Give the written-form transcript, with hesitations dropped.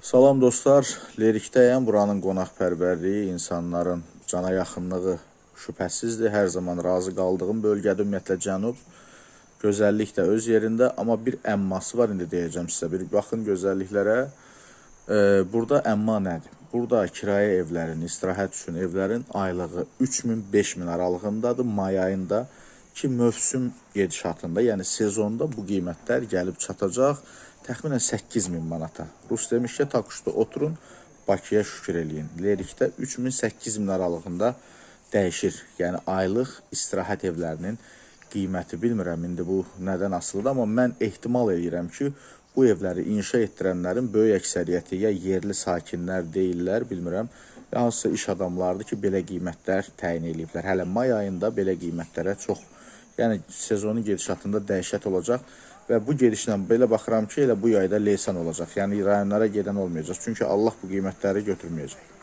Salam dostlar, Lerikdəyəm. Buranın qonaqpərvərliyi, insanların cana yaxınlığı şübhəsizdir. Hər zaman razı qaldığım bölgədir, ümumiyyətlə cənub. Gözəllik də öz yerində, amma bir əmması var, indi deyəcəm sizə. Bir baxın gözəlliklərə. Burada əmma nədir? Burada kirayə evlərinin, istirahət üçün evlərin aylığı 3000-5000 aralığındadır may ayında ki, mövsüm gedişatında, yəni sezonda bu qiymətlər gəlib çatacaq təxminən 8000 manata. Rus demişkən Takuşda oturun, Bakıya şükür eləyin. Lerikdə 3000-8000 aralığında dəyişir. Yəni aylıq istirahət evlərinin qiyməti, bilmirəm indi bu nədən asılıdır, amma mən ehtimal eləyirəm ki, bu evləri inşa etdirənlərin böyük əksəriyyəti ya yerli sakinlər deyillər, bilmirəm, ya hansısa iş adamlarıdır ki, belə qiymətlər təyin eləyiblər. Hələ may ayında belə qiymətlərə çox, yəni sezonun gedişatında dəhşət olacaq və bu gedişlə belə baxıram ki, elə bu yayda leysan olacaq. Yəni rayonlara gedən olmayacaq. Çünki Allah bu qiymətləri götürməyəcək.